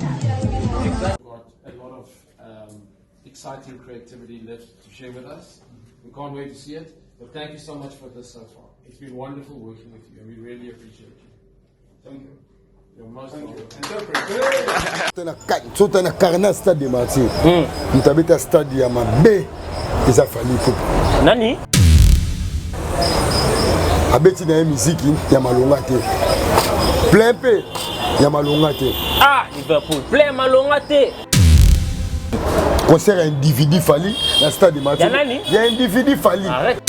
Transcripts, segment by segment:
Got a lot of exciting creativity left to share with us. We can't wait to see it. But thank you so much for this so far. It's been wonderful working with you, and we really appreciate you. Thank you. You're most Thank you. welcome. Interpret. Sota na carnet stade de martyr moto abeta stade ya mabe eza Fally Ipupa. Nani? Abeti na ye miziki ya malonga te, plein mpe ya malonga te. Ah, Liverpool, plein malonga te. Concert ya individu Fally na stade de martyr. Ya nani? Ya individu Fally. Arrête.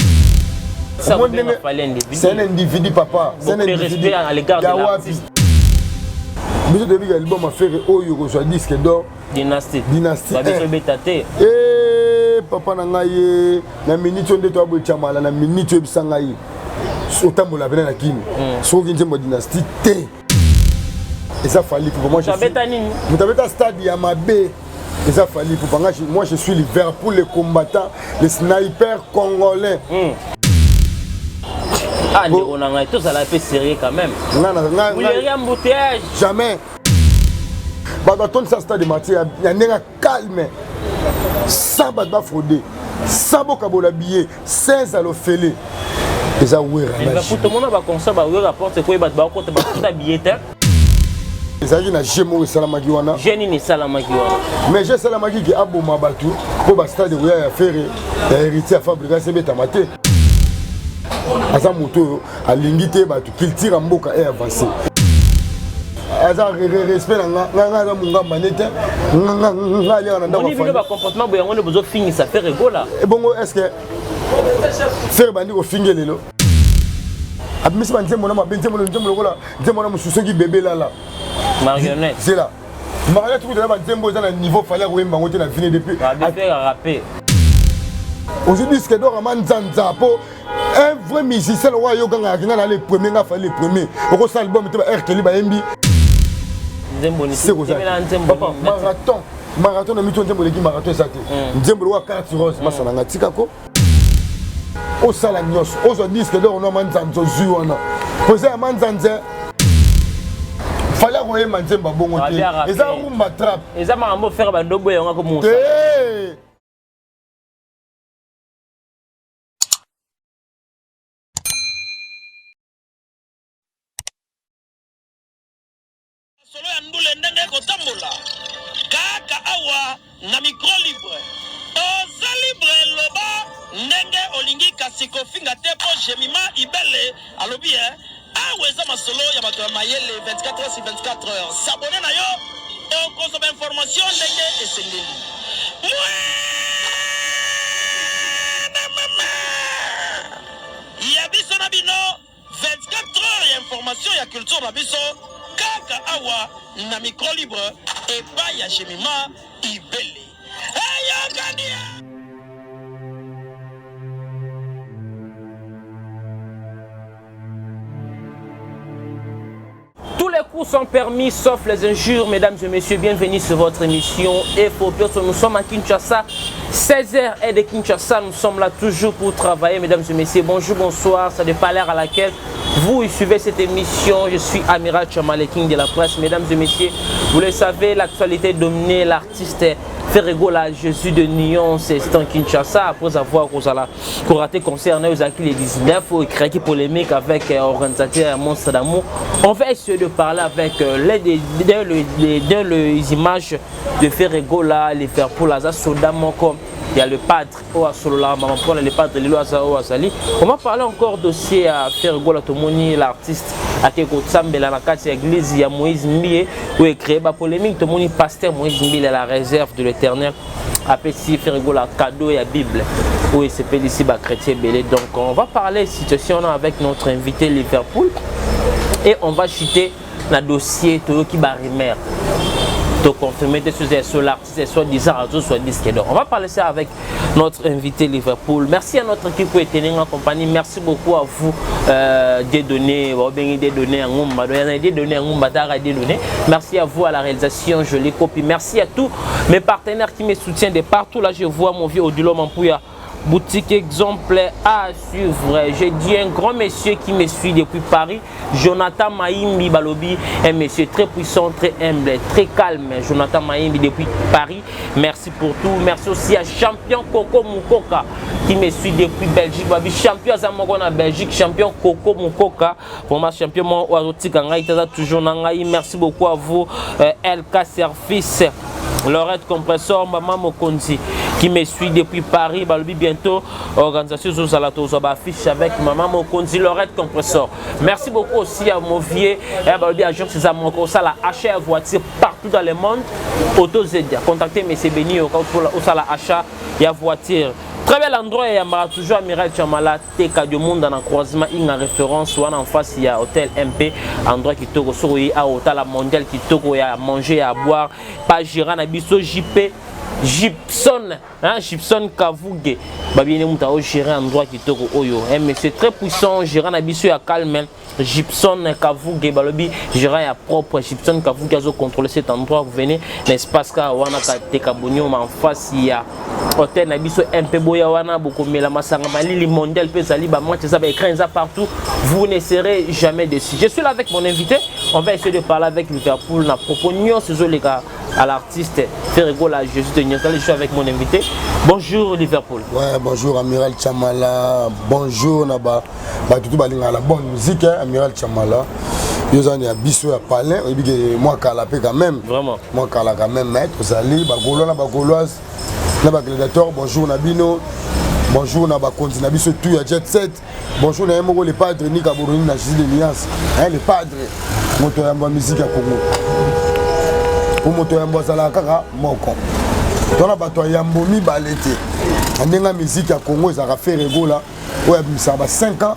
Ça Omoni vous ndenge- fallait individu. C'est un individu, papa, c'est un Beaucoup de individu. respect à l'égard de Ya wapi? l'artiste. Biso toyebi album ya Ferre oyo kozwa disque d'or. Dynastie. Dynastie, Babiso eh. beta te. Eh, papa na ngai ye na minute oyo nde toyaboyetya mala na minute oyebisa ngai otambola pene na kini soki nzembo ya Dynastie te eza Fally Ipupa. Moi, je suis- Abeta nini? Moto abeta stade ya mabe eza Fally Ipupa. Nga moi je suis Liverpool, le combattant, le sniper congolais. Ah, ndeko na ngai, tozala mpe sérieux quand même. Nga Muleri embouteillage. Jamais bato batondisa stade martyr ya ndenge ya calme, sans bato bafraude, sans bokabola billet, sans ezala ofele, eza Wera na Liverpool, tomona baconcert bawera porte koye bato bakota bakuta billet te. Ezalaki na jeu moko esalamaki wana. Jeu nini esalamaki wana? Mais jeu esalamaki ke aboma bato mpo bastade koya ya Ferre, ya Héritier, ya Fabregas ebetama te. Aza moto oyo alingi te bato culture ya mboka e avance. Aza respect na nga, nga nga aza mongamba nde te, nga nga nga aliaka na ndako Moni ya bino famille. bacomportement boye yango nde bozofingisa Ferre Gola. Ebongo est ce que Ferre bandi kofinge lelo abimisi banzembo na mabe, nzembo nzembo lokola nzembo na mosusu soki bebe lala. Marionnette. Zela, marionnette kuta na banzembo eza na niveau Fally akoyemba yango te na vine depuis. Babe rape. Ozwi disque d'or ama nzanza mpo un vrai musicien lokola ayokangaka nga na le premier, nga Fally le premier, okosala album te ba R Kelly bayembi. Nzembo ni Se kozala. Tebela nzembo Papa, nini? Marathon, marathon na mito nzembo eleki marathon eza te. Nzembo lokola carte rose masala nga tikako osala nyonso ozwa disque d'or no manzanza ozwi wana po eza ya manzanza. Fally akoyemba nzembo ya bongo te. Abi arape. Eza rumba trap. Eza makambo Ferre bandobo yango akomosa. Te. Solo ya ndule ndenge ekotambola kaka awa na micro libre. Oza libre, loba ndenge olingi, kasi kofinga te, mpo Jemima Ibele alobi e awa eza masolo ya bato ya mayele. 24 heures sur 24 heures, s'abonner na yo, okozwa bainformation ndenge esengeli. Mwana mama ya biso na bino, 24 heures ya information ya culture na biso kaka awa na micro libre epai ya Jemima Ibele. Eyokani. Tous les coups sont permis sauf les injures, mesdames et messieurs. Bienvenue sur votre émission Info Pioso. Nous sommes à Kinshasa, 16h est de Kinshasa. Nous sommes là toujours pour travailler, mesdames et messieurs. Bonjour, bonsoir. Ça dépend l'heure à laquelle vous suivez cette émission. Je suis Amiral Chamale, King de la presse. Mesdames et messieurs, vous le savez, l'actualité dominée l'artiste Ferre Gola, Jésus de Nuance, c'est en Kinshasa. Après avoir raté concert, ozalaki le 19, créé polémique avec organisateur Monstre d'Amour. On va essayer de parler avec les images de Ferre Gola, Liverpool, aza soda moko. Il y a le padre oyo asolola mama mpona le padre lelo aza oyo azali. On va parler encore dossier ya Ferre Gola. Tomoni l'artiste ake kosambela na kati ya église ya Moïse Mbiye oyo ecréé bapolémique. Tomoni pasteur Moïse Mbiye, la réserve de l'Éternel, apesi Ferre Gola cadeau ya Bible oyo esepelisi bachrétien ebele. Donc on va parler situation avec notre invité Liverpool et on va chuter na dossier toyoki barumeur, toconfirme te soki sur l'artiste soit disant azozwa disque d'or. On va parler ça avec notre invité Liverpool. Merci à notre équipe pour tenir en compagnie. Merci beaucoup à vous, Dieudonné, Obengi Dieudonné Ngumba, Dieudonné Ngumba, Dara Dieudonné. Merci à vous à la réalisation, jolie copie. Merci à tous mes partenaires qui me soutiennent de partout. Là, je vois mon vieux Odilo Mampouya. Boutique exemple à suivre. J'ai dit un grand monsieur qui me suit depuis Paris, Jonathan Maïmbi Balobi, un monsieur très puissant, très humble, très calme. Jonathan Maïmbi depuis Paris. Merci pour tout. Merci aussi à Champion Coco Mukoka qui me suit depuis Belgique. Babi champion aza moko na Belgique, champion Coco Mukoka. Vraiment champion mo azotika ngai taza toujours na ngai. Merci beaucoup à vous euh, LK Service. Lorette Compressor, Maman Mokonzi, qui me suit depuis Paris. Balobi bientôt, organisation Zozala Tozo affiche avec Maman Mokonzi, Lorette Compressor. Merci beaucoup aussi à Movier, eh, Balobi agence Zamoko, ça la achat voiture partout dans le monde. Auto Zedia, contactez M. Beni au la achat ya voiture. Très bel endroit ya yambaka toujours Amiral Chamala Teka du monde na croisement inga référence wana en face ya hôtel MP endroit kitoko soko ye awa otala mondial kitoko ya manger ya boire pa gérant na biso JP Gibson hein, Gibson Kavuge babiene mutu ao gérer endroit kitoko oyo un monsieur très puissant gérant na biso ya calme Gibson Kavuge balobi gérant ya propre Gibson Kavuge azo contrôler cet endroit vous venez na espace ka wana ka teka bonioma en face ya hôtel na biso MP boya wana bokomela masanga malili mondial pe ezali ba match eza ba écran eza partout vous ne serez jamais déçus je suis là avec mon invité on va essayer de parler avec Liverpool na propos nyonso ezoleka à l'artiste Ferre Gola Jésus de Nyonso je suis avec mon invité bonjour Liverpool ouais bonjour Amiral Chamala bonjour na ba bato tu balingaka la bonne musique hein, amiral chamala yo oza ya biso ya palin oyebi ke mwa kala mpe quand même mwa kala quand même mais tozali bagaulois na bagauloise na bagladiateur bonjour na bino bonjour na bakonzi na biso tout ya jet set bonjour na ye moko le padre nika boroni na jésus de nuance hein, le padre moto ya yambo ya musique ya congo po moto ya yambo azalaka kaka moko tona bato ya yambo mibale te na ndenge ya musique ya congo ezalaka ferre gola oyo abimisaka ba 5 ans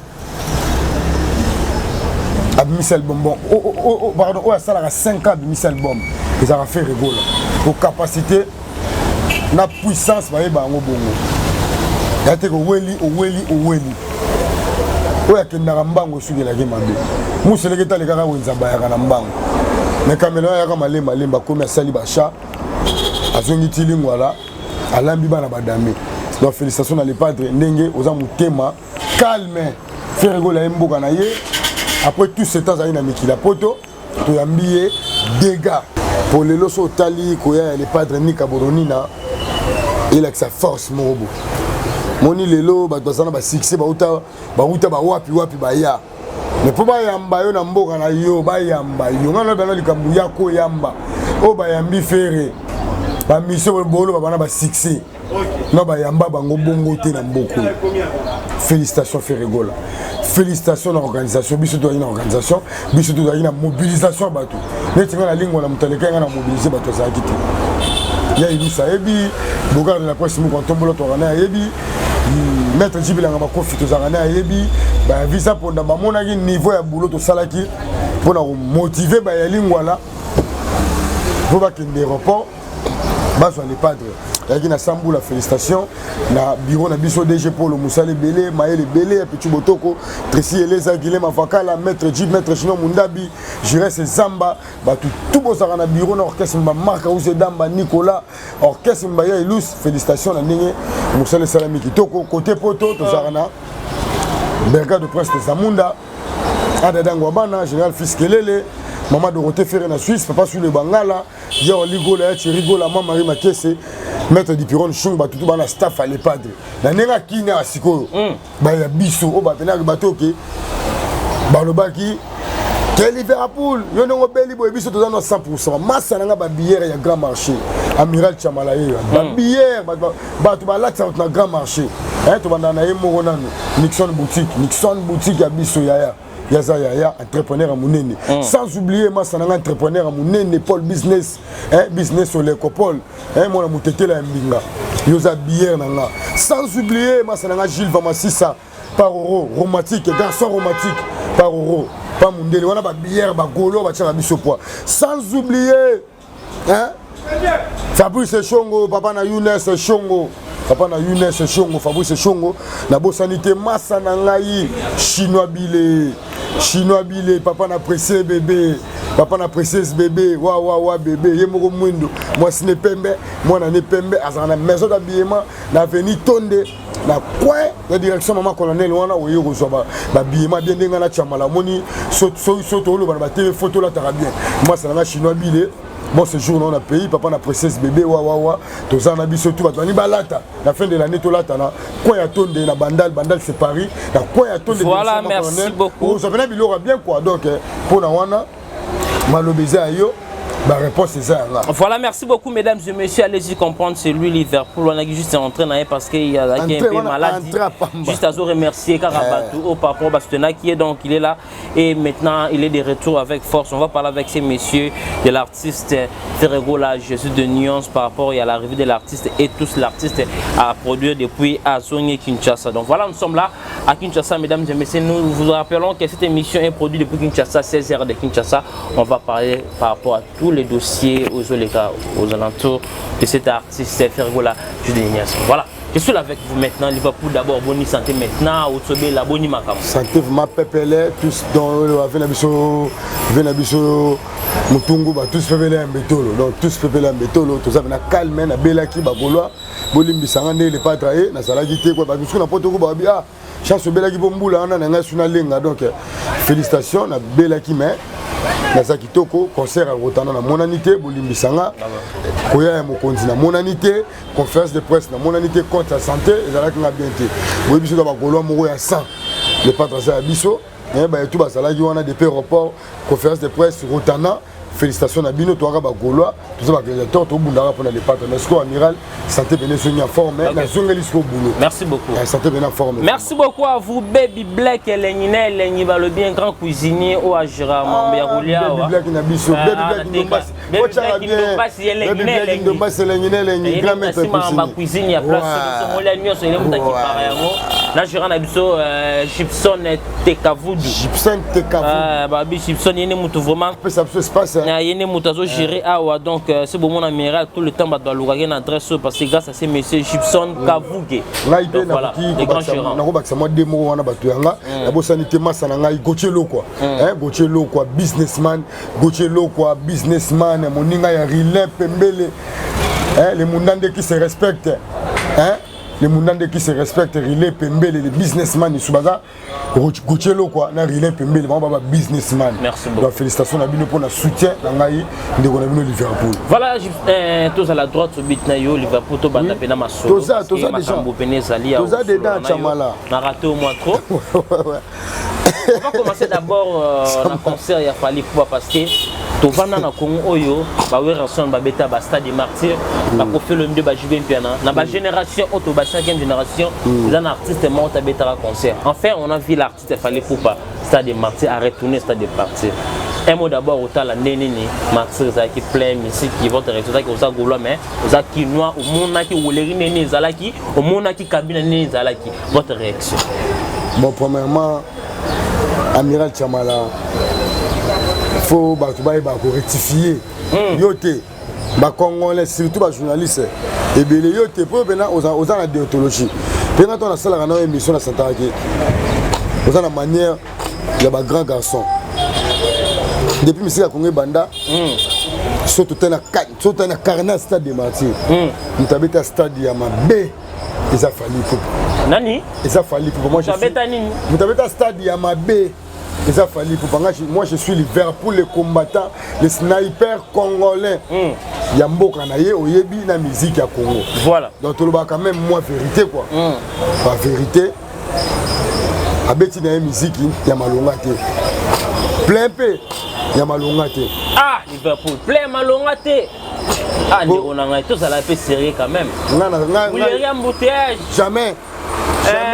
abimisi album bon oh, oh, oh, pardon oyo asalaka 5 ans abimisi album ezalaka ferre gola po capacité na puissance bayeba yango bongo ya te koweli oweli oweli oyo akendaka mbango esukelaki mabe museleke talekaka wenza bayaka na mbango me kamelo ayaka malemba malemba akomi asali basha azongi tilingwala alambi bana badame donc félicitation na le padre ndenge oza motema calme ferre gola ye mboka na ye après tout ce temps azali na mikili ya poto toyambi ye dégâts po lelo so otali koya ya le padre nika boronina elakisa force moko bo moni lelo bato baza na basuccès bauta bauta bawapi wapi baya me mpo bayamba yo na mboka na yo bayamba yo ngai nalobana likambo ya koyamba oyo bayambi fere bamisio boloba bana basuccès na bayamba bango bongo te na mboka oyo félicitation ferre gola félicitation na organisation biso tozalaki na organisation biso tozalaki na mobilisation ya bato neti ngai nalingwa na moto alekai ngai na mobilise bato azalaki te ya ilusa ayebi bogard de la presse moko antombolo toka na ayebi Hmm, maître jibilanga makofi tozalaka naye ayebi bavisa mponda bamonaki niveau ya boulot tosalaki mpo na komotive bayali ngwala mpo bakende aéroport bazwa le padre ayaki na sambula félicitation na bureau na biso dg polo mosala ebele mayele ebele ya pichu botoko tracy eleza guilem avakala maître jib maître junior mundabi jires zamba bato tout bozalaka na bureau na orchestre bamark ause damba nicolas orchestre mbaya elus félicitation na ndenge mosala esalami kitoko kote poto tozalaka na berga de prince de zamunda adada ngwabana général fils kelele mama dorothée ferre na suisse papa sule bangala diao ligola ya thierry gola ma marie makese maître dipiron shung bato tu bana staff ya lepadre na ndenge akini awa sikoyo mm. baya biso oyo bapenaki bato oke balobaki ke liverpool yo ndenge obeli boye biso toza na 100 masa na nga babillere ya grand marché amiral chamala ye hmm. babillere bato balatisa bato na grand marché eh, tobandaka na ye moko nanu nixon boutique nixon boutique ya biso yaya yaza yaya entrepreneur ya monene hmm. sans oublier masa na nga entrepreneur ya monene paul business eh, business oleko paul eh, mwana motetela ya mbinga yo oza biere na nga sans oublier masa na nga gilles vamasisa paroro romantique garçon romantique paroro pa mundele wana babiere bagolo batiaka biso poids sans oublier hein? fabrice eshongo papa na younes eshongo papa na younes eshongo fabrice eshongo nabosani te masa na ngai chinois bile chinois bile papa na presse bebe papa na précieuse bebe wa wa wa bebe ye moko mwindo mwasi ne pembe mwana ne pembe azalaka na maison d'habillement na avenue tonde Na coin ya direction mama colonel wana, oye kozwa babillets bien. Ndenge na Chamala, omoni so tooloba na batv, fo tolataka bien. Mwasa nanga chinois bile, bon séjour na na pays, papa na princesse bébé wawawa. Toza na biso tu bato bani balata na fin de l'année, tolata na coin ya Tonde na Bandal. Bandal, c'est Paris, na coin ya Tonde. Voilà, merci beaucoup. Ozwa pena biloko bien quoi. Donc mpona wana maloba eza ya yo, baréponse eza yanga. Voilà, merci beaucoup, mesdames et messieurs. Allez-y comprendre, c'est lui Liverpool. On a juste entré parce qu'il y a un peu malade. Juste à vous remercier Karabatou au par rapport à qui est donc il est là et maintenant il est de retour avec force. On va parler avec ces messieurs de l'artiste Ferre Gola, Jésus de nuance par rapport à l'arrivée de l'artiste et tous l'artiste à produire depuis azongi Kinshasa. Donc voilà, nous sommes là à Kinshasa, mesdames et messieurs. Nous vous rappelons que cette émission est produite depuis Kinshasa, 16h de Kinshasa. On va parler par rapport à tous les dossiers aux alentours de cet artiste Ferre Gola, Jésus de nuance. Voilà. Je suis là avec vous maintenant. Liverpool d'abord, bonne santé maintenant. Otsobe, la bonne makam. Santé vraiment pepele, tous dans le vena biso, vena biso mutungu ba tous pepele ya mbetolo. Donc tous pepele ya mbetolo, toza na calme na belaki bagolwa. Bolimbisanga nde le padre ye nazalaki te quoi. Ba biso na poto ko ba bi ah chance obelaki po mbula wana na ngai suna lenga. Donc félicitations, na belaki mais naza kitoko. Concert ya Rotana namonani te, bolimbisanga. Koya ya mokonzi namonani te, conférence de presse namonani te, compte ya santé ezalaki nga bien te. Boyebi biso to bagolwa moko ya 100, le padre aza ya biso. Bayetu bazalaki wana depuis aéroport, conférence de presse Rotana. Félicitation na bino, toyaka bagaulois, toza bagladiateur, tobundaka mpona le padre. Mais sikoyo amiral, santé pene ezongi en forme, nazongeli sikoyo boulot. Merci beaucoup. Santé pene en forme. Merci beaucoup à vous, Baby Black Elengi na Elengi balobi, un grand cuisinier oyo agéra mambo ya kolia. Baby Black na biso, Baby Black Ndombasi, otyaka bien Baby Black Ndombasi, Elengi na Elengi, grand maître. Cuisine ya place molia nyonso elemutaki para yango na gérant na biso Gibson Tekavudu. Gibson Tekavudu. Babi Gibson ye nde mutu vraiment pesa biso espace. Na ye nde mutu azogérer awa. Donc c'est bomona mira tout le temps, bato balukaki na adresse oyo parce que grâce à ce monsieur Gibson Kavuge. Ngai mpe nakobakisa mwa de moko wana, bato yanga nabosani te, masa na ngai Gautier Lokwa, Gautier Lokwa businessman, Gautier Lokwa businessman, moninga ya Rilin Pembele, le mundande qui se respecte, le mundande qui se respecte, Rilin Pembele le businessman, isu baza Gautier Lokwa na Rilin Pembele, bango baba businessman. Merci beaucoup. Donc félicitations na bino mpona soutien na ngai, ndeko na bino Liverpool. Voilà, tozala droite bit na yo Liverpool, tobanda mpe na masolo. Toza déjà. Makambo pene ezali. Toza dedans, Chamala. Na raté au moins trop. On va commencer d'abord na concert ya Fally Ipupa, parce que tovanda na Congo oyo baWerrason babeta bastade des Martyrs, baKoffi Olomide, baJB Mpiana. Na bagénération oyo to ba 5e génération, eza na artiste moko tabetaka concert. Enfin, on a vu l'artiste Fally Ipupa, stade des Martyrs, a retourné stade des Martyrs. Un mot d'abord, otala nde nini? Martyr ezalaki plein, musique, votre réseau ezalaki. Oza gaulois mais oza kinois, omonaki oleri nini ezalaki, omonaki kabina nini ezalaki, votre réaction? Bon, premièrement, amiral Chamala, faut bato bayeba korectifier yo te. Bacongolais, surtout bajournaliste ebele, yo te mpo mpena oza na déontologie mpe nga to nasalaka na yo émission, nasantaka ke oza na manière ya bagrand garçon. Depuis misika Kongo ebanda, so totali na carnage stade de Martyr, moto abeta stade ya mabe eza Fally Ipupa. Nani? Eza Fally Ipupa. Moto abeta nini? Moto abeta stade ya mabe eza Fally Ipupa. Nga, moi je suis Liverpool, le combattant, le sniper congolais ya mboka na ye, oyebi na musique ya Congo. Voilà. Donc tolobaka quand même moi vérité quoi. Bavérité, abeti na ye musique ya malonga te, plein mpe ya malonga te. Ah, Liverpool, plein malonga te? Ah, ndeko na ngai, tozala mpe sérieux quand même. Nga na embouteillage. Jamais.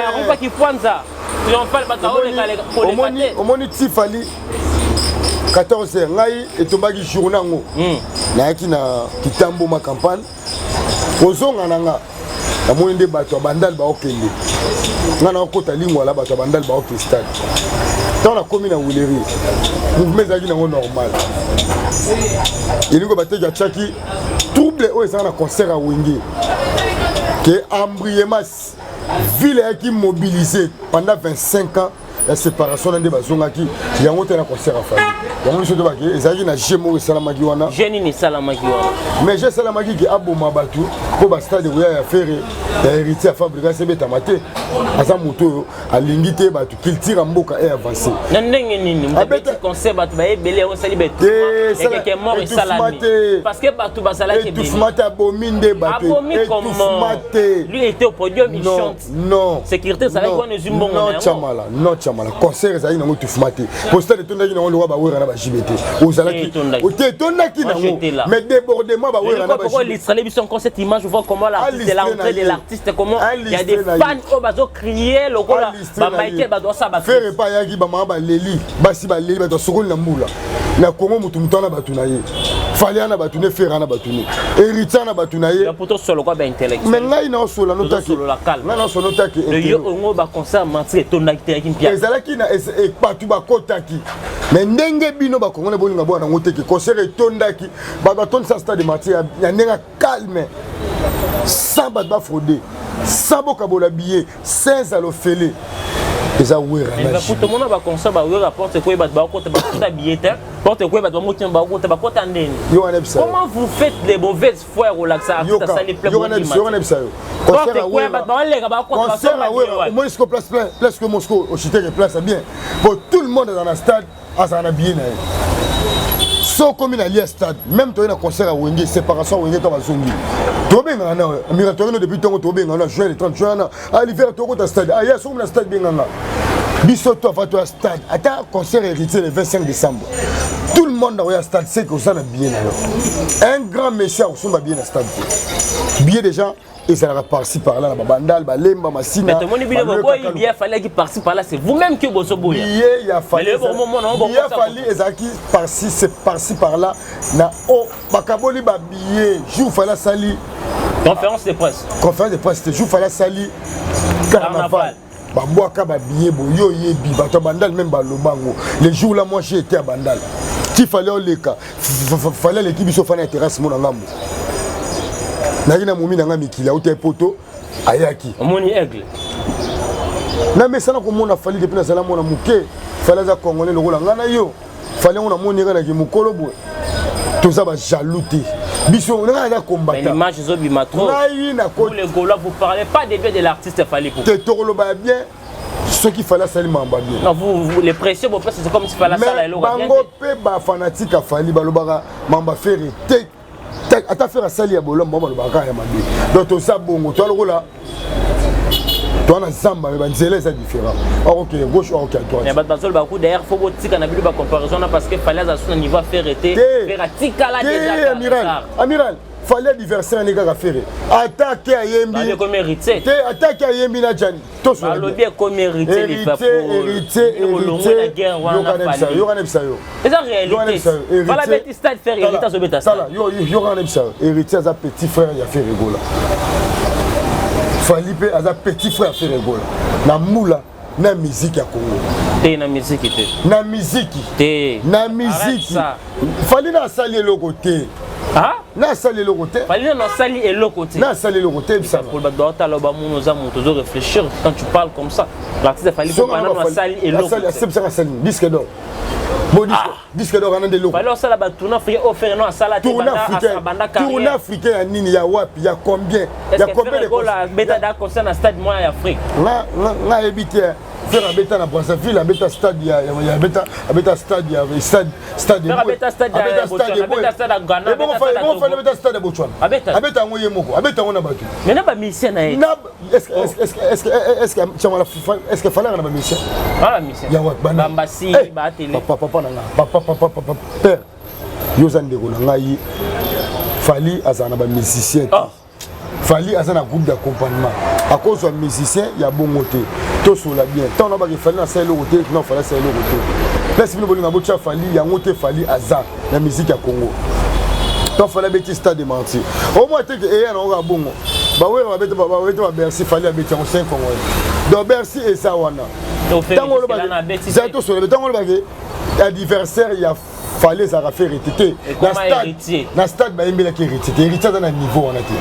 Akopaki kwanza triomphal, bato aoleka koleka te. Omoni ti Fally 14 heures, ngai etombaki journée yango, nayaki na Kitambo ma campagne. Kozonga na nga, namoni nde bato ya Bandale baokende, ngai naokota Lingwala, bato ya Bandale baoke stade. Ntango nakomi na Huilerie, mouvement ezalaki nango normal. Elingo bateki atiaki trouble oyo ezalaka na concert ya Wenge, ke embryemas ville eyaki mobilisé pendant 25 ans ya séparation na nde bazongaki yango te na concert ya Fally. Yango biso tobaki ezalaki na jeu moko esalamaki wana. Jeu nini esalamaki wana? Mais jeu esalamaki ke aboma bato. Mpo bastade ekoya ya Ferre, ya Héritier, ya Fabrigas ebetama te. Aza moto oyo alingi te bato culture ya mboka e avance. Na ndenge nini abeti concert, bato bayebele yango esali baekeke mort esalami parce que bato bazalaki étouffement te, abomi nde bato. Étouffement te. Lui était au podium, il chante. Non. Sécurité ezalaki wana, ezwi mbongo. Non, Chamala, non, Chamala, concert ezalaki nango étouffement te. Po stade etondaki nango lokwa bawera na bajibe te. Ozalaki te, etondaki nango, mais débordement bawera na pourquoi illustrer biso encore cette image? Voir comment l'artiste, l'entrée de l'artiste, comment il y a des fans oyo bazo crier lokola ba Michael, bato asala ba Ferre epa ayaki, bamama baleli, basi baleli, bato asokoli na mbula na Kongo. Motu ana bato na ye, Fally ana bato ne, Ferre ana bato ne, Héritier ana bato na ye. Poto solo kwa ba intellectuel. Mais ngai naosola notaki, ngai naosola notaki. Yo ongo ba concert martyr etondaki te, yaki mpia. Ezalaki na bato bakotaki, mais ndenge bino bakongole bolinga bwana yango teke concert etondaki, bato batondisa stade martyr ya ndenge calme, sans bato bafraude, sans bokabola billet, sans alofele, eza Wera. Tomona baconcert bawera, porte koye bato bakota, bakota billet te, porte koye bato bamotima bakota, bakota ndeni. Yo wana bisa. Comment vous faites les mauvaises foi ya kolakisa artiste asali plein? Yo wana bisa, yo. Porte koye bato baleka, bakota. Concert ya Wera, omoni siko place plein, place que Moscou ochiteke, place ya bien po tout le monde aza na stade, azala na billet na ye. So okomi na lia stade, même toye na concert ya Wenge, séparation ya Wenge to bazongi, tobengana na mira, toyeno depuis ntongo, tobengana na juin, le 30 juin wana aliver, tokota stade, aya sokomi na stade, benganga biso to afa toya stade. Ata concert Héritier le 25 décembre, tout le monde akoya stade, c'est que oza na billet na yo. Un grand monsieur akosomba billet na stade te. Billet déjà ezalaka par-ci par-là na babandal, balemba, Masina. Tomoni bino boboyi billet Fally par-ci par-là, c'est vous-même qui bozoboya. Billet ya Fally, billet Fally ezalaki par-ci, c'est par-ci par-là na o bakaboli babillet jour Fally asali conférence de presse. Conférence de presse te, jour Fally asali carnaval, babwaka babillet. Boyo oyebi bato ya Bandal même balobango. Le jour là, moi j'ai été à Bandal, ti Fally oleka, Fally aleki biso, fana ya terrasse mo na ngambo, nayaki na momi na nga mikili auta epoto, ayaki. Omoni aigle. Namesana komona Fally depuis nazala mwana moke. Fally aza Congolais lokola ngai na yo. Fally yango namoni kaka naki mokolo boye, toza bajaloux te biso, ngai naza combattant. L'image ezobima trop. Ngai na Vous les Gaulois, vous parlez pas de bien de l'artiste Fally te. Tokoloba ya bien soki Fally asali makambo ya bien. Non, vous, vous les pressions, vous c'est comme si Fally asala eloko bien. Bango mpe bafanatique ya Fally balobaka makambo ya Ferre te. Ata Ferre asali ya bolamu, bango balobaka kaka ya mabe. Donc toza bongo, toa lokola toa na zamba, mais banzela eza différent, akokende gauche, akokende droite. Mais bato bazoloba ku d'ailleurs faut botika na bino bacomparaison na parce que Fally aza su na niveau Ferre te, Ferre atikala déjà. Amiral, amiral, Fally adversaire ne kaka Ferre, atake ayembi ekomi Héritier. Te, atake ayembi na Jani. Balobi ekomi Héritier. Héritier, Héritier, yoka na bisa yo. Eza réalité, Fally abeti stade, Ferre, Héritier azobeta stade. Yoka na bisa yo, Héritier aza petit frère ya Ferre Gola, Fally mpe aza petit frère ya Ferre Gola na mbula na musique ya Congo. Te, na musique te. Na musique. Te. Na musique, Fally na asali eloko te. Na asali eloko te. Fally nano asali eloko te. Na asali eloko te, bisana. Bato baotala, bamona oza moto ozo réfléchir quand tu parles comme ça. L'artiste Fally mpo nano asali eloko te. Asebisaka asali disque d'or bo disque d'or wana nde eloko. Fally osala batournée africain oyo Ferre no asala te. Banda tournée africain ya nini, ya wapi, ya combien? Ya combien de beta da concert na stade moyen ya Afrique? Nga ayebi te. Ferre abeta na Brazzaville, abeta stade ya abeta, abeta stade ya stade, stade. Abeta stade ya Botswana, abeta stade ya Ghana. Abeta stade ya Botswana, abeta yango ye moko, abeta yango na bato. Mais na bamusicien na ye. Est-ce que Chamala, est-ce que Fally na bamusicien? Ah, bamusicien. Ya wapi? Bambasi baatele. Papa, papa na nga, papa, papa, papa, père, yo oza ndeko na ngai. Fally azala na bamusicien te. Fally aza na groupe d'accompagnement, akozwa musicien ya bongo te. Tosola bien, ntango nabaki Fally nasala eloko te. Non, Fally asala eloko te. Place bino bolinga botya Fally yango te. Fally aza na musique ya Congo. To Fally abeti stade de Martyr, omoi teke eya nango kaka bongo. Bawera babeta, babeta baBercy, Fally abeti yango 5 Congolais. Donc Bercy eza wana. Ntango olobaki, tosola, ntango olobaki adversaire ya Fally ezalaka Ferre te. Na stade bayembelaki Héritier te. Héritier aza na niveau wana te.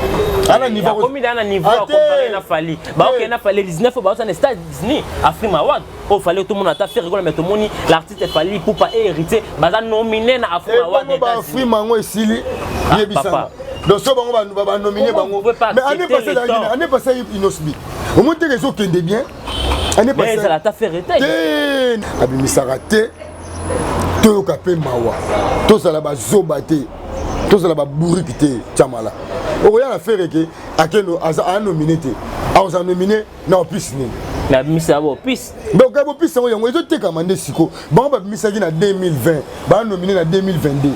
Ana niveau, akomi na niveau ya comparer na Fally. Baokende na Fally 19, baosa na stade Disney Afrima Award oyo Fally. Tomona ata Ferre Gola, mais tomoni l'artiste Fally Ipupa et Héritier baza nominé na Afrima Award. Baafrima yango esili, yebisanga. Donc so bango banomine bango, mais année passée, année passée Innoss'B, omoni teke ezokende bien. Année passée ezala ata Ferre te, abimisaka te. Toyoka mpe mawa, tozala bazoba te, tozala babourrique te. Tiamala okoya na Ferre ke akendo aza anomine te, akoza nomine na opus nini? Nabimisa bopisi. Donc bopisi yango, yango ezotekama nde. Siko bango babimisaki na 2020, banomine na 2022,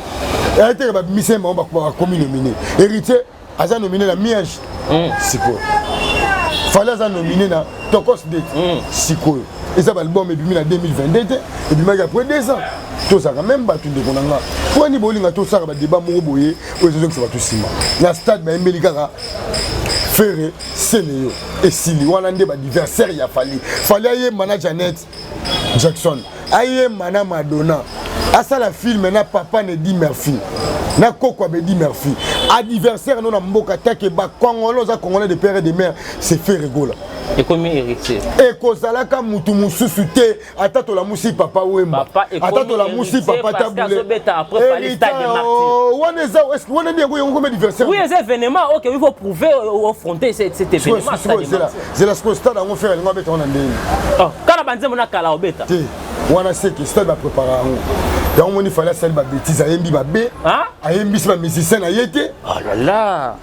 eya teke babimisi bango bakomi nominé. Héritier aza nominé na Mi-ange sikoyo, Fally aza nominé na Tokooos 2 sikoyo. Eza baalbum ebimi na 2022 te, ebimaki après 2 ans. Tozalaka même bato, ndeko na nga, mponi bolinga tosala badébat moko boye oyo ezozongisa bato nsima? Na stade bayembeli kaka Ferre sele yo esili wana nde baadversaire ya Fally. Fally ayemba na Janet Jackson, ayemba na Madonna, asala film na papa na Eddie Murphy, na koko ya Eddie Murphy. Adversaire no na mboka take bacongolais, oza Congolais de père et de mère, c'est Ferre Gola. Ekomi Héritier. Ekozalaka mutu mosusu te. Ata tolamusi Papa Wemba, ata tolamusi Papa Tabu Ley, wana eza wana nde yango yango komi adversaire. Oui, eza événement. Ok, il faut prouver, affronter cet événement. Zela, sikoyo stade yango, Ferre alingo abeta wana ndeni? Kala banzembo na kala obeta. Te, wana seke stade baprépara yango. Yango moni Fally asali babêtises, ayembi babe, ayembisi bamusicien na ye te. Oh là là.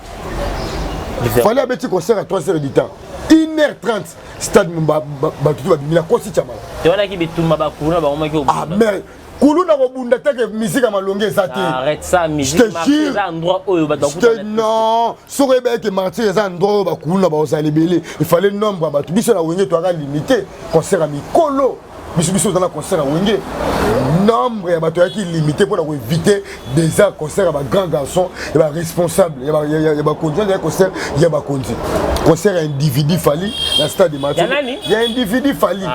Fally abeti concert à 3 heures du temps, 1 heure 30, stade bato to babimi na kosi Tiamala. Te, wanaki bitumba, bakuluna bakomaki. Ah mais kuluna kobunda teke musique ya malonge eza te. Arrête ça, musique eza endroit oyo bato. Non, soki oyeba eke Martyr eza endroit oyo bakuluna bakozala ebele, ifale nombre ya bato. Biso na Wenge toyaka limité, concert ya mikolo. Biso oza na concert ya Wenge, nombre ya bato ayaki limité mpona koéviter déjà concert ya bagrand garçon, ya baresponsable, ya bakonzi. Ya concert ya bakonzi, concert ya individu Fally na stade Martyr, ya individu Fally.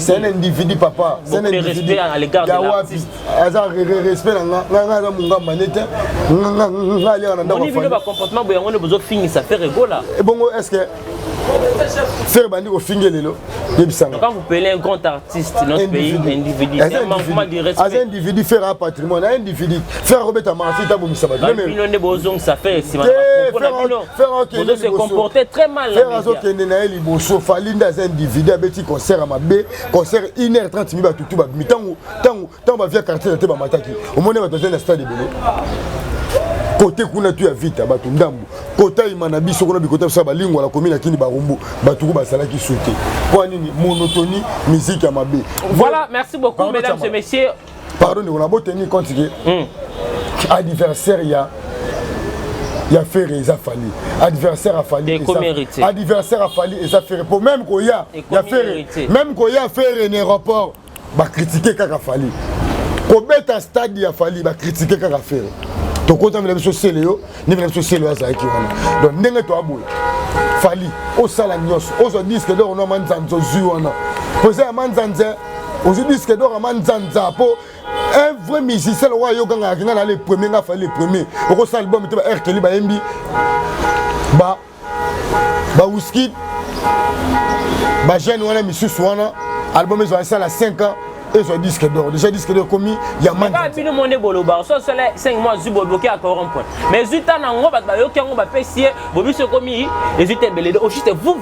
C'est un individu, papa, c'est un individu ya wapi? Aza respect na nga, nga aza mongamba nde te, nga aliaka na ndako. Bacomportement boye, yango nde bozofingisa Ferre Gola. Ebongo est ce que Ferre bandi kofinge lelo? Yebisanga. Quand vous appelez un grand artiste de notre pays individu, c'est un manquement de respect. Aza individu, Ferre a patrimoine, a individu. Ferre akobeta Martyr, tabomisa bato. Bino nde bozongisa Ferre nsima na bino, se comporter très mal. Ferre azokende na ye liboso. Fally nde aza individu, abeti concert ya mabe, concert 1 heure 30 mi batutu babimi. Ntango bavia quartier te, bamataki, omoni bato azali na stade ebele. Kote kuna tu ya Vita, bato ndambu. Kota ima na biso kuna, bikota biso ya balingwa na komi na kini Barumbu, bato ku bazalaki su te. Mpo nini? Monotonie, musique ya mabe. Voilà, merci beaucoup, mesdames et messieurs. Pardon, ndeko, na boteni compte ke adversaire ya Ferre eza Fally. Adversaire ya Fally, adversaire ya Fally eza Ferre. Po même koya ya Ferre, même koya Ferre na aéroport, bacritiquer kaka Fally. Kobeta stade ya Fally, bacritiquer kaka Ferre. Tokotamela biso sele yo ndenge na biso sele oyo azalaki wana. Donc ndenge toaboya Fally, osala nyonso, ozwa disque d'or no manzanza, ozwi wana po eza ya manzanza, ozwi disque d'or ya manzanza. Mpo un vrai musicien lokola ayokanga nga na le premier, nga Fally le premier, okosala album te. Ba R. Kelly bayembi, ba Wizkid, bajeune wana misusu wana, album ezwa esala 5 ans, ezwa disque d'or. Déjà disque d'or ekomi ya manzanza. Bino mo nde boloba so osala 5 mois, zwi boboki ya corrompre, mais zwi ta nango, bato bayoki yango, bapesi ye bobiso, ekomi ezwi te ebele. Au juste, vous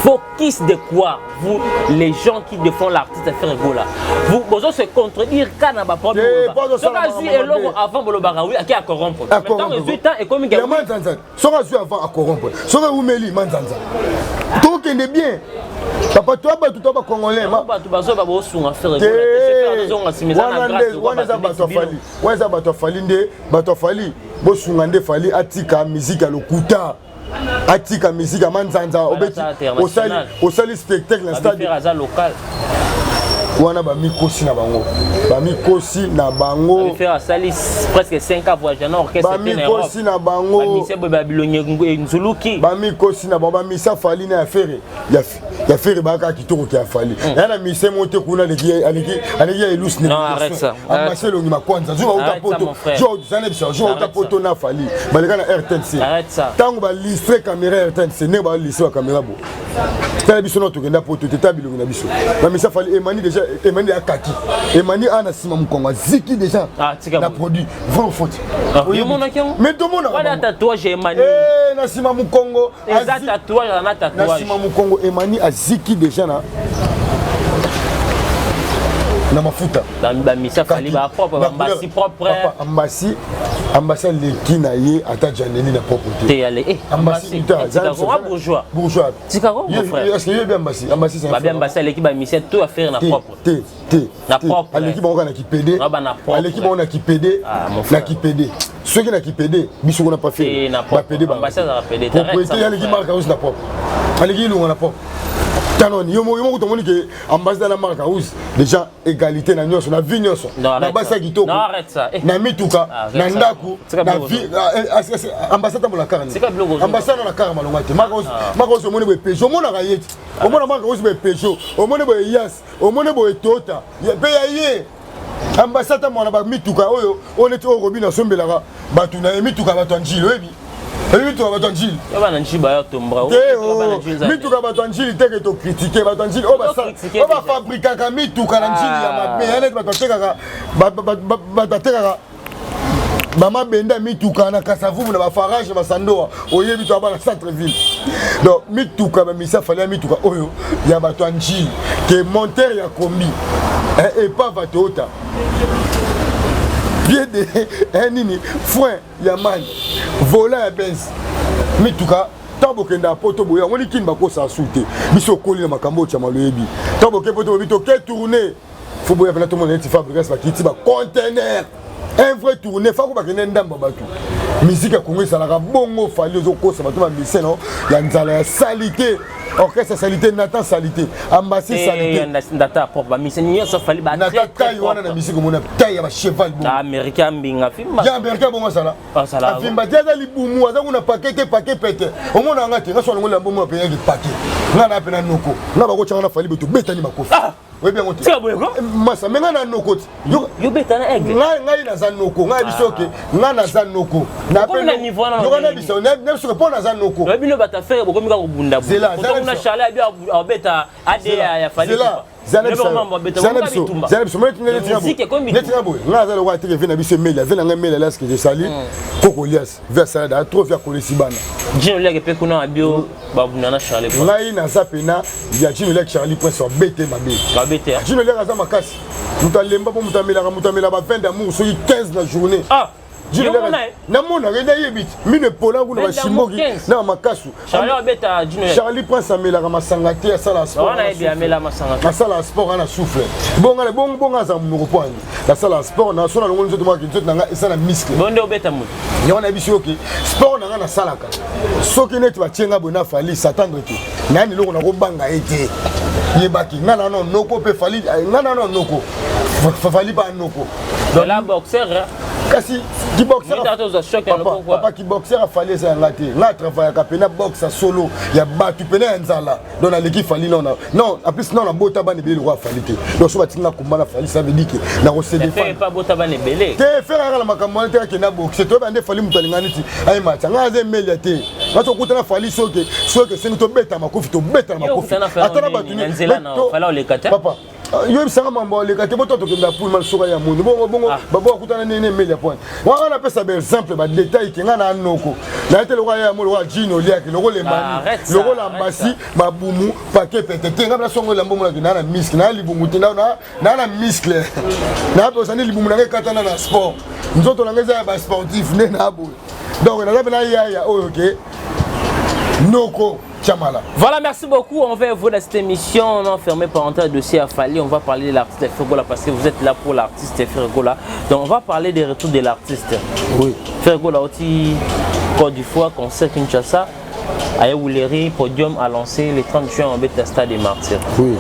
focus de quoi, vous les gens qui défendent l'artiste Ferre Gola, vous bozo se contredire ka na baproblème. Soki azwi eloko avant, bolobaka oui, ake acorrompre. Mais ntango ezwi temps, ekomi ya manzanza. Soki azwi avant, acorrompre. Soki ewumeli, manzanza. Tokende bien, papa, to bato to bacongolais. Bato bazoba, bosunga Ferre. Wana eza bato ya Fally, wana eza bato ya Fally nde bato ya Fally. Bosunga nde Fally atika musique ya lokuta, atika musique ya manzanza. Obeti, osali spectacle na stade. Aza local. Wana bamikosi na bango, bamikosi na bango. Asali presque 5 ans voyage na orchestre. Bamikosi na bango. Babilongi nzuluki. Bamikosi na bango, bamisa Fally na ya Ferre. ya Ferre baka kitoko ke ya Fally. Ya na mise mo te kuna aleki aleki aleki ya Elus ne. Non, arrête ça. Ambassadeur elongi makwanza. Zo auta poto. Zo zana biso zo auta poto na Fally. Baleka na RTNC. Arrête ça. Tango ba listre caméra RTNC ne ba listre ba caméra bo. Tala biso na tokenda poto te ta bilongi na biso. Ba misa Fally Emani déjà Emani akaki. Emani ana sima mukongo ziki déjà. Ah, tika na produit vrai ou faux. Ah, yo monaki yango? Mais tomona. Wana tatouage Emani. Eh na sima mukongo. Eza tatouage na tatouage. Na sima mukongo Emani aziki déjà na na mafuta bamisa Fally ba propre bambasi propre papa ambasi ambasi aleki na ye ata janeli na propre te te ale eh ambasi bourgeois bourgeois tika ko mon frère est-ce que yebi ambasi ambasi c'est babi ambasi aleki bamisia tout affaire na propre te te na propre aleki bango na kipede aleki bango na kipede na kipede soki na kipede biso kuna pa fere bapede bapropriété aleki marka house na propre aleki ilunga na propre tanoni yo moko tomoni ke ambassadeur na marka house déjà égalité na nyonso na vie nyonso na basi ya kitoko na mituka na ndako na vie ambassade tambola kara ambassade na kara malonga te marka house omoni boye peugeot omonaka ye ti omona marka house boye peugeot omoni boye yas omoni boye toyota mpe ya ye ambassade tambola na bamituka oyo oyo neti oyo robino asombelaka bato na ye mituka bato ya njili oyebi oyebi mituka bato ya njili te mituka bato ya njili teke tokritike bato ya njili oyo bafabrikaka mituka na njili ya mabe ya neti bato batekaka bato batekaka bamabende ya mituka na kasavubu na bafarage na basandoa oyebi to abana centre ville donc mituka bamisa fali ya mituka oyo ya bato ya njili ke montere ya kombi epave ya toyota pied de nini frein ya mani volant ya benz mituka ntango bokenda poto boye yango likini bakosala su te biso okoli na makambo oyo chamalo oyebi ntango boke poto bobi toke tourne fo boya mpena tomona neti fabrigas bakiti bacontener un vrai tourne fako bakende ndambo ya bato miziki ya kongo ezalaka bongo fali ozokosa bato bamisien no ya nzala ya salite orchestre salite natan salite ambasi eh, salite ndata propre bamisien nyonso fali ba natan taille wana na miziki omona taille ya bacheval bongo américain mbinga fimba ya américain bongo azala afimba te aza libumu aza kuna pake te pake pete omona yanga te nga so alongoli yango omona peyaki pake nga na pena noko nga bakotyanga na fali beto betani makofi ah! oyebi yango te eh, masa me ngai na noko ti yobeta na aigle ngai naza noko ngai biso ke ngai naza noko yoka na biso na biso ke mpo naza noko bino bato afere bokomi kaka kobunda na charle abi abeta ade ya fali zala biso neti nga boye ngai aza lokola teke vie na biso emelia vie na ngai emelia laske je sali koko lias vie asala da trop vie akolesi bana jino liake mpe kuna abio babunda na charlie ngai naza pena ya jino liake charlie prince abete mabe babete jino liake aza makasi moto alemba mpo moto amelaka moto amela ba 20 d'amour soki 15 na journée ah namonaka nayebi ti mino epola kuna bashimboki na makasu charlie prince amelaka masanga te asala asala sport ana souffle bonga bonga aza monoko mpo ani nasala sport na so nalongoli nzoto moko nzoto na ngai esala muscle bonde obeta moto yango nayebi soki oke sport na ngai nasalaka soki neti batie ngai boye na fali satandre te nayani eloko nakobanga ye te yebaki ngai nano noko mpe fali eh, ngai nano noko fali ba noko la boxer kasi papa kiboxer afali eza yanga te ngai atravaillaka mpena boxe ya solo ya bato mpena ya nzala donc naleki fali non non en plus non nabota bana ebele lokola fali te donc so batiki nga komba na fali ça veut dire que nakose défendre te fere ayaka na makambo wana te akenda boxe toyeba nde fali moto alinga neti ayemata ngai aza emelia te nga tokuta na fali soki soki esengi tobeta makofi tobeta na makofi ata na bato papa Ah, yo yebisanga mambo aleka te boto tokenda pulma soka ya mundu bongo bongo ah. babo akutana nene emeli ya pointe wana napesa baexemple badetail ke ngai na noko naye te lokola ya mo lokola jino oliaki lokola emani lokola ambasi mabumu pake pete te ngai nasongo elambo monaki naa na miske naa libumu te naa na muscle naa mpe osani libumu na ngai ekatana na sport nzoto na ngai eza ya basportif nde naa boye donc naza mpe na yaya oyo ke noko Chamala. Voilà, merci beaucoup. On va vous dans cette émission. On a fermé parenthèse dossier à Fali. On va parler de l'artiste Ferre Gola parce que vous êtes là pour l'artiste Ferre Gola. Donc, on va parler des retours de l'artiste. Oui. Ferre Gola aussi, Côte d'Ivoire, concert Kinshasa. Ayaouleri, podium a lancé le 30 juin en bête stade des Martyrs. Oui.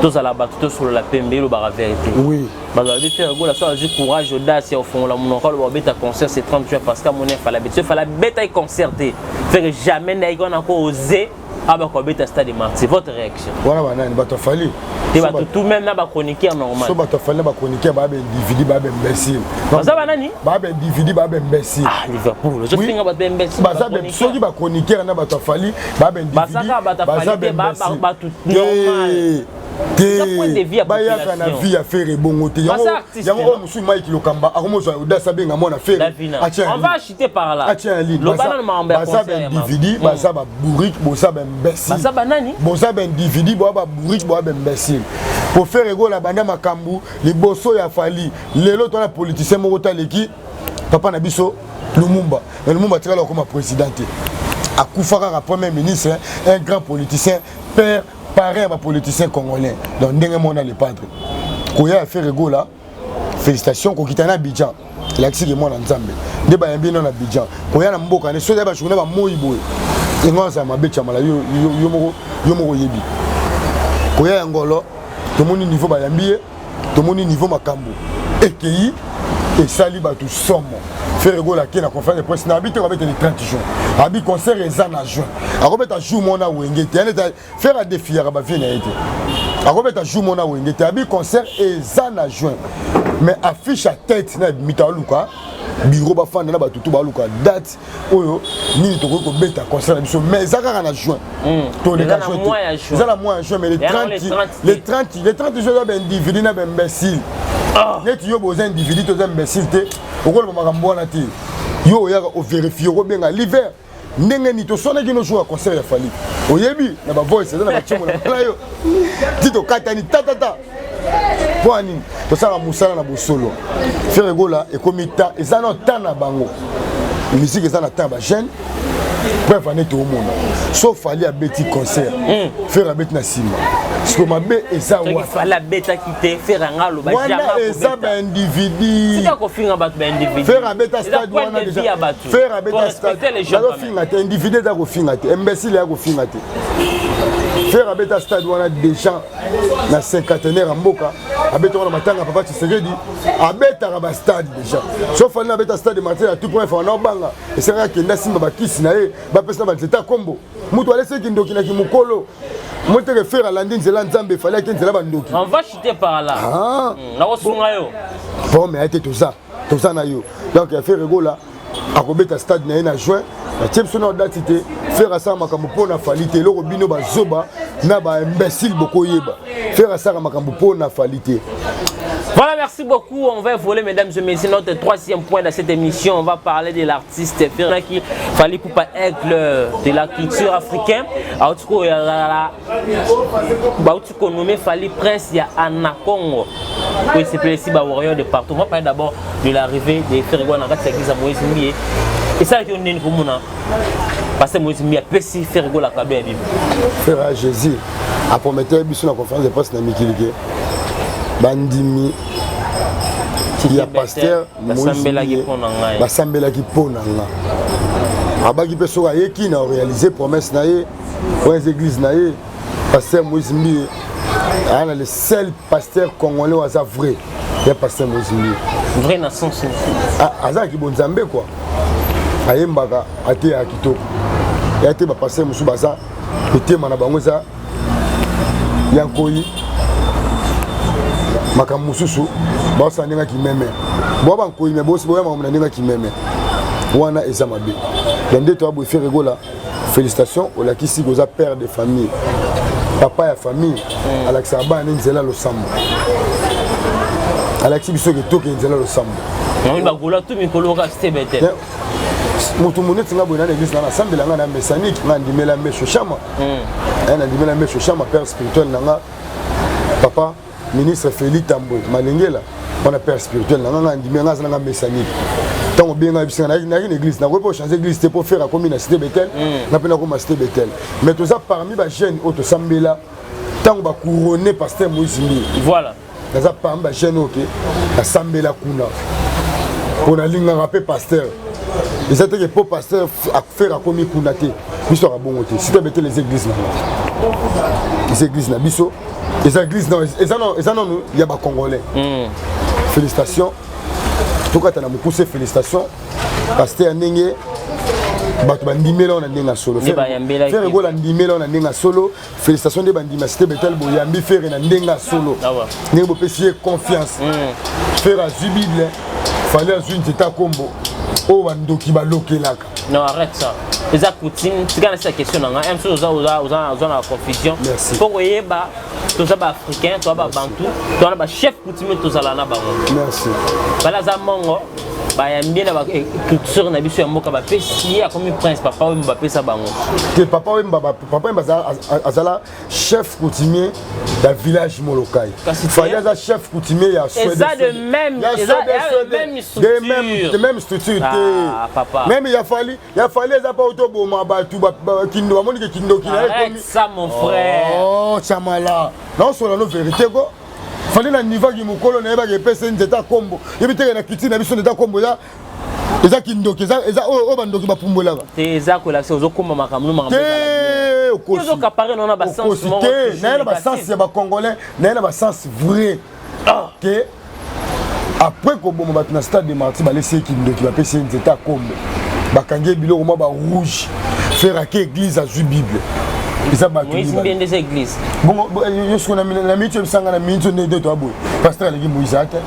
tozala bato tosolola pembe elobaka vérité oui. bazala be Ferre Gola so azwi courage audace ya kofongola monoko aloba obeta concert c'est 30 juin parce que amoni afala beti so efala abetaki concert te Ferre jamais nayaki wana ko ose. Aba kobeta Stade des Martyrs. Votre réaction? Wana banani bato afali te bato tout même na bachroniqueur normal. So bato afali na bachroniqueur baa baindividu, baa baimbécile. Baza banani? Baa baindividu, baa baimbécile. Ah, Liverpool, ozofinga bato baimbécile. Baza soki bachroniqueur na bato afali baa baindividu. Bazaka bato afali te, bato normal. Te, bayaka na vie ya Ferre ebongo te. Yango oyo mosusu Mike Lokamba akomozwa audace abenga mwana Ferre. Atia ya ligne. Baza baindividu, baza babourrique, boza baimbécile. Baza banani? Boza baindividu, boza babourrique, boza baimbécile. Po Ferre Gola banda makambo liboso ya Fally, lelo twana politicien moko taleki papa na biso Lumumba. Mais Lumumba atikala akoma président te, akufa kaka premier ministre, un grand politicien, père parrain ya bapoliticien congolais. Donc ndenge mona le padre koya ya Ferre Gola, félicitation. Kokita na Abidjan elakisiki mwana Nzambe nde bayambi no na Abidjan. Koya na mboka ne soki ya bajournée bamoi boye engo azala mabe tiamala yo moko, yo moko oyebi. Koya ya ngolo, tomoni niveau bayambi ye, tomoni niveau makambo ekei esali bato somo. Ferre Gola ake na conférence de presse na abi te kobeta le 30 juin, abi concert eza na juin, akobeta jour mona Wenge te. Yani Ferre adéfiaka bavie na ye te, akobeta jour mona Wenge te. Abi concert eza na juin, mais affiche ya tête na mito aluka bureau bafanda na bato tu baluka date oyo nini tokoki kobeta concert na biso, mais eza kaka na juin. Toleka juin te, eza na mois ya juin, mais le 30, le 30, le 30 juin eza baindividu na baimbécile neti yo. Boza individu, toza imbécile te. Okoloba makambo wana te. Yo oyaka ovérifie, okobenga l'hiver ndenge nini toswanaki no jour ya concert ya Fally. Oyebi na bavoice eza na batiemo na bala yo ti tokatani tatata. Mpo ya nini tosalaka mosala na bosolo? Ferre Gola ekomi ta eza na temps na bango, musique eza na temps ya bajeune. Preuve ane toomona so Fally abeti concert, Ferre abeti na nsima. Siko mabe eza Fally abetaki te, Ferre anga aloba. Wana eza baindividu. Tika kofinga bato baindividu. Ferre abeta stade wana déjà, Ferre abeta stade. Nazofinga te, individu eza kofinga te, imbécile ya kofinga te. Ferre abeta stade wana déjà na cinquantenaire ya mboka, abeta wana matanga papa Tshisekedi, abetaka bastade déjà. So Fally na abeta Stade Martyrs ya tout point fa na obanga esengaka akende asimba bakisi na ye, bapesa na banzete ya kombo. Moto aleseki ndoki na kimokolo moteke. Ferre alandi nzela Nzambe, Fally ake nzela bandoki. On va chuter par là. Nakosunga yo. Bon, mais ate toza na yo. Donc ya Ferre Gola akobeta stade na ye na juin, atie biso na date te. Ferre asala makambo mpo na Fally te. Eloko bino bazoba na baimbécile bokoyeba, Ferre asala makambo mpo na Fally te. Voilà, merci beaucoup. On va évoluer, mesdames et messieurs. Notre troisième point dans cette émission, on va parler de l'artiste Ferraki Fally Ipupa, aigle de la culture africaine. En tout cas, bauti konommer Fally Prince ya Ana Congo. Oui, c'est ici ba warrior de partout. On va parler d'abord de l'arrivée de Ferre Gola na kati ya église ya Moïse Mbiye. Et ça qui on est komona. Parce que Moïse Mbiye apesi Ferre Gola cadeau ya Bible. Frère Jésus apromettait biso na conférence de presse na mikili ke bandimi ya pasteur basambelaki mpo na ngai. Basambelaki mpo na nga. Abaki mpe soki ayeki na réaliser promesse na ye oyo eza église na ye. Pasteur Moïse Mbiye aya na le seul pasteur congolais oyo aza vrai ya pasteur Moïse Mbiye. Vrai na sens? Azalaki bonzambe kua, ayembaka, ateyaka kitoko. Ya te bapasteur mosusu baza mitema na bango eza ya nkoi, makambo mosusu baosala ndenge kimeme boa bankoi me boya makambo na ndenge kimeme wana eza mabe. Donc nde toya boye. Ferre Gola, félicitation, olakisi koza père de famille, papa ya famille. Alakisaka bana nde nzela losambo, alakisi biso ke toke nzela losambo. Namoni bagola tu mikolo kaka stebe te. Moto moneti nga boye na église na nasambela nga na messianique, nga ndimela Mesho Shama, nandimela Mesho Shama, père spirituel na nga papa ministre Félix Tambwe Malengela wana, père spirituel na nga. Nga ndimi nga aza nanga messianique. Ntango obenga biso nayaki na église, nakoki mpo changer église te mpo Ferre akomi na Cité Betel, nga mpe nakoma Cité Betel. Mais toza parmi bajeune oyo tosambela ntango bacouronne pasteur Moïse Mbiye. Voilà. Naza parmi bajeune oyo ke nasambela kuna mpo nalingaka mpe pasteur. Eza teke mpo pasteur Ferre akomi kuna te, biso aka bongo te. Cité Betel eza église na nga, eza église na biso, eza église eza nanu ya bacongolais. Félicitation, tokata na mokuse. Félicitation pasteur, ndenge Bato bandimela wana ndenge ya solo. Ferre Gola ndimela wana ndenge ya solo. Félicitation nde bandima cité Bethel boyambi Ferre na ndenge ya solo. Ah ndenge bopesi ye confiance. Ferre azwi Bible, Fally azwi nzete ya kombo oyo bandoki balokelaka. Non, arrête ça. Eza coutume, tika na sa question na nga. Même si oza oza oza oza na confusion. Faut koyeba toza ba africain, toza ba bantu, toza na ba chef coutumier tozala na bango. Merci. Bala za mongo bayambi na culture na biso ya mboka bapesi ye akomi prince papa wemba bapesa bango te papa wemba papa wemba azala chef coutumier ya village molokai Fally aza chef coutumier ya eza de même eza même structure de même structure te ah, papa même ya Fally ya Fally eza pa otoboma bato kindo bamoni ke kindoki na ye ça mon frère oh chamala naosola no vérité ko Fally na niveau ki mokolo nayebaki epesa nzete ya kombo yebi teke na culture na biso nzete ya kombo eza eza kindoki eza eza oyo oyo bandoki bapumbwelaka te eza kolakisa ozokoma makambo no makambo te okosi ozokapare no na basens moko te naye na basens ya bacongolais naye na basens vrai ah. ke après koboma bato na stade de martyr balesi ye kindoki bapesi ye nzete ya kombo bakangi ye biloko mwa barouge Ferre ake église azwi bible eza bato eza église bongo yo siko na miniti oyebisanga na miniti oyo nde toya boye pasteur aleki moïse ate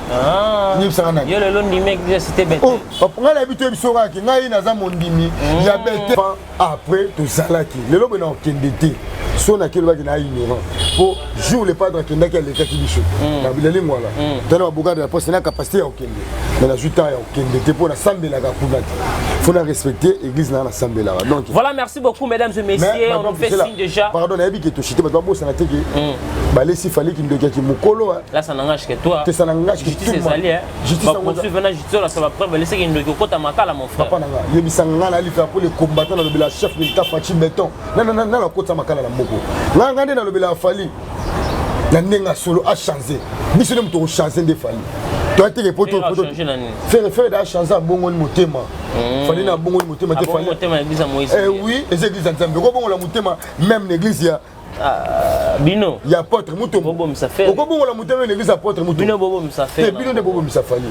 yebisanga nani yo lelo ndimi église cité bete oh ngai nayebi toyebi so kaka ngai naza mondimi ya bete après tozalaki lelo boye na okende te so nake lobaki na ignorant po jour le padre akendaki alekaki biso na lingwala tana babokade na poste na capacité ya kokende mais nazwi temps ya kokende te mpo nasambelaka kuna te faut na respecter église na nasambelaka donc voilà merci beaucoup mesdames et messieurs mais, on nous fait signe déjà pardon nayebi ke toshite bato babosana te ke balesi Fally kindoki yaki mokolo là ça n'engage que toi te ça n'engage que justice ezali hein justice bapoursuivre na justice oyo ba preuve balesi kindoki okota makala mon frère papa na nga yebisa nga na alifaka mpo le combattant nalobela chef de l'état Fatshi Béton na nakota makala na moko nga nga nde nalobela Fally na ndenge ya solo achange biso nde moto kochange nde Fally toya teke po Ferre Ferre da achange abongoli motema Fally na abongoli motema te Fally oui eza église ya nzambe okobongola motema même na église ya bino ya apôtre Mutombo okobongola motema na église apôtre Mutombo bino bobomisa Ferre bino nde bobomisa Fally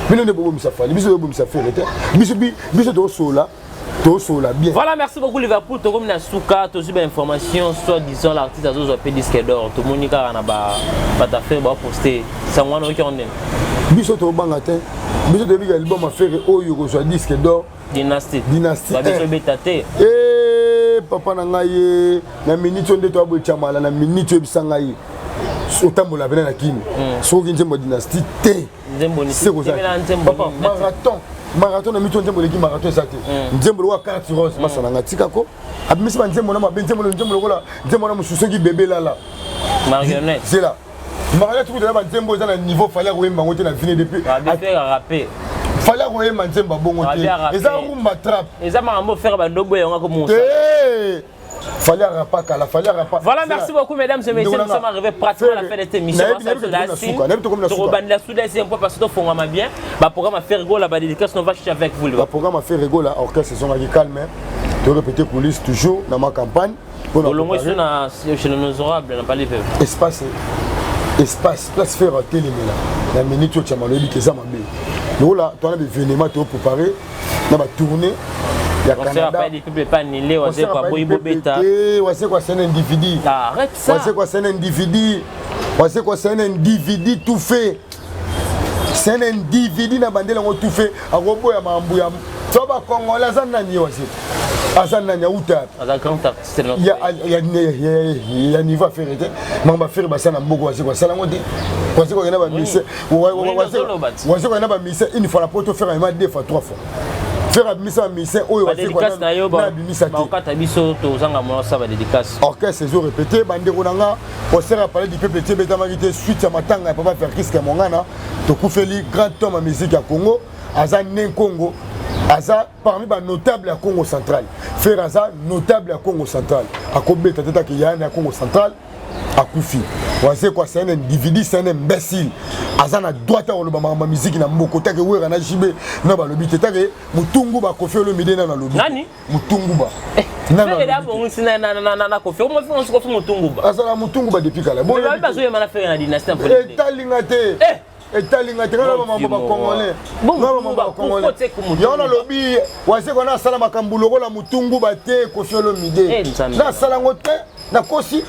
bino nde bobomisa Fally biso tobomisa Ferre te biso biso tosola tosola bien voilà merci beaucoup Liverpool tokomi na suka tozwi bainformation soit disant l'artiste azozwa mpe disque d'or tomoni kaka na bato affaire baposte sango wana oyoki yango ndeni biso tobanga te biso toyebi album affaire oyo kozwa disque d'or dynastie dynastie babiso ebeta te papa na ngai ye na minute oyo nde toyaboye tiamala na minute oyebisa ngai otambola pene na kini soki nzembo ya dynastie te papa marathon marathon na mito nzembo eleki marathon eza te nzembo lokola carte rose masa na ngai tikako abimisi banzembo na mabe nzembo nzembo lokola nzembo na mosusu soki bebe lala marionnette zela marionnette kuta na banzembo eza na niveau Fally akoyemba yango te na vine depuis Fally akoyemba nzembo abongo te eza rumba trap eza makambo Ferre bandobo yango akomosa te Fally arapa kala Fally arapa. Voilà, merci beaucoup mesdames et messieurs. Nous sommes arrivés pratiquement à la fin de cette émission. La soudain point parce que fongama bien. Ba programme à Ferre Gola ba dédicace on va chercher avec vous. Ba programme à Ferre Gola orchestre sont qui calme. Tu répéter coulisses toujours dans ma campagne. Bolongo ici na chez les honorables na palais peuple. Espace espace place Ferre telemela. Na minute oyo chamalo yebi keza mabe. Lola toi na événement to préparer na ba tournée ya Canada. Pas annulé, Wazekwa boyi bobeta. Wazekwa c'est un individu. Arrête ça. Wazekwa c'est un individu. Wazekwa c'est un individu tout fait. C'est un individu na bandela ngo tout fait. Akoboya mambu ya to ba congolais aza nani Wazekwa. Aza nani auta. Aza grand artiste ya ya ya niveau affaire te. Mamba affaire basala mboko Wazekwa sala ngo te. Wazekwa kena ba mise. Wazekwa kena ba mise une fois la poto faire un deux fois trois fois. Ferre abimisa bamusicien oyo abimisa te biso tozanga mwa osala badédicace orchestre ezo répété bandeko na nga concert ya palais du peuple ti ebetamaki te suite ya matanga ya papa Verckys Mongana tokufeli grand homme ya musique ya Congo aza ne Congo aza parmi banotable ya Congo central Ferre aza notable ya Congo central akobeta te take yana ya Congo central akufi Wazekwa c'est un individu c'est un imbécile aza na droit ya koloba makambo ya miziki na mboko take Wera na JB na balobi te take Mutungu bakofi Olomide nano alobi nani Mutungu ba Mutungu azala Mutungu ba depuis kala etalinga te. Etali ngai te, ngai naloba mambo bacongolais, ngai mambo bacongolais. Yango nalobi Wazekwa nasala makambo lokola motungu bate Koffi Olomide, nasala yango te, nakosi.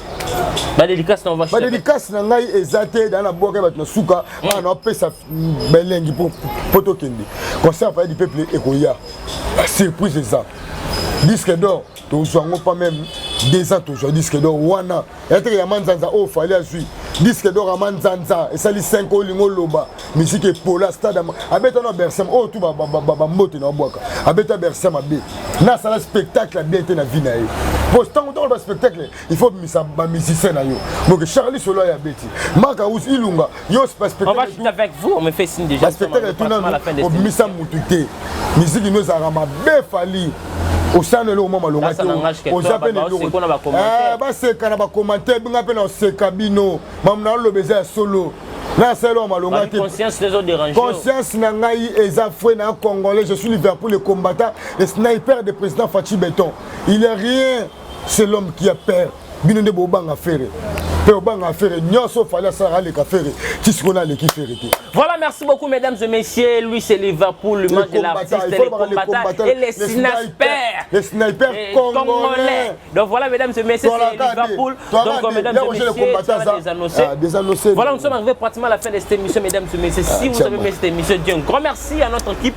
Badédicace na ngai eza te, daa nabwaka bato na suka bana naopesa belengi mpo tokende concert Palais du Peuple ekoya, surprise eza disque d'or, tozwa yango pas même 2 ans, tozwa disque d'or wana ya teke ya manzanza oyo Fally azwi disque d'or ya manzanza esali 5. Olingo oloba musique epola, stade abeta na Bercy oyo tu bambote na babwaka, abeta Bercy mabe, na asala spectacle ya bien te na vie na ye. Po ntango ntango baspectacle, il faut bimisa bamusicien na yo. Donc Charlie Solo ya abeti, Mark Aus Ilunga yo. Baspectacle tu nanu obimisa mutu te, musique no ezalaka mabe. Fally osala eloko mwa malonga te, oza mpe baseka na bacommentaire, binga mpe na oseka bino. Mamu na oloba eza ya solo, nasala eloko malonga te, conscience na ngai eza frais na congolais. Je suis Liverpool, le combattant, le sniper de président Fatshi Béton. Il est rien, c'est l'homme qui a peur. Bino nde bobanga Ferre mpe obanga Ferre nyonso. Fally asalaka aleka Ferre, ti sikoyo aleki Ferre te. Voilà, merci beaucoup, mesdames et messieurs. Lui, c'est Liverpool, le match de l'artiste, les combattants et les snipers. Les snipers congolais. Donc voilà, mesdames et messieurs, c'est Liverpool. Donc, mesdames et messieurs, ça va déannoncer. Voilà, nous sommes arrivés pratiquement à la fin de cette émission, mesdames et messieurs. Si vous avez aimé cette émission, un grand merci à notre équipe.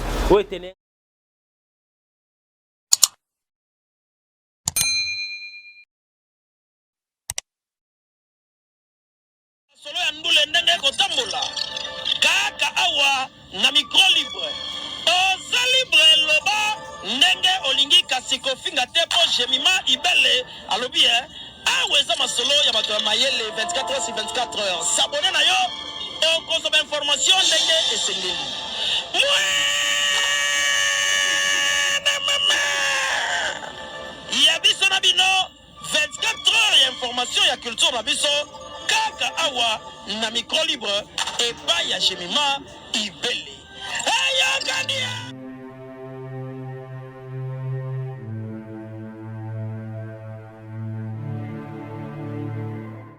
Solo ya ndule ndenge ekotambola kaka awa na micro libre. Oza libre, loba ndenge olingi, kasi kofinga te, mpo Jemima Ibele alobi e awa eza masolo ya bato ya mayele. 24 heures sur 24 heures, s'abonner na yo, okozwa bainformation ndenge esengeli. Mwana mama ya biso na bino, 24 heures ya information ya culture na biso kaka awa na micro libre epai ya Jemima Ibele.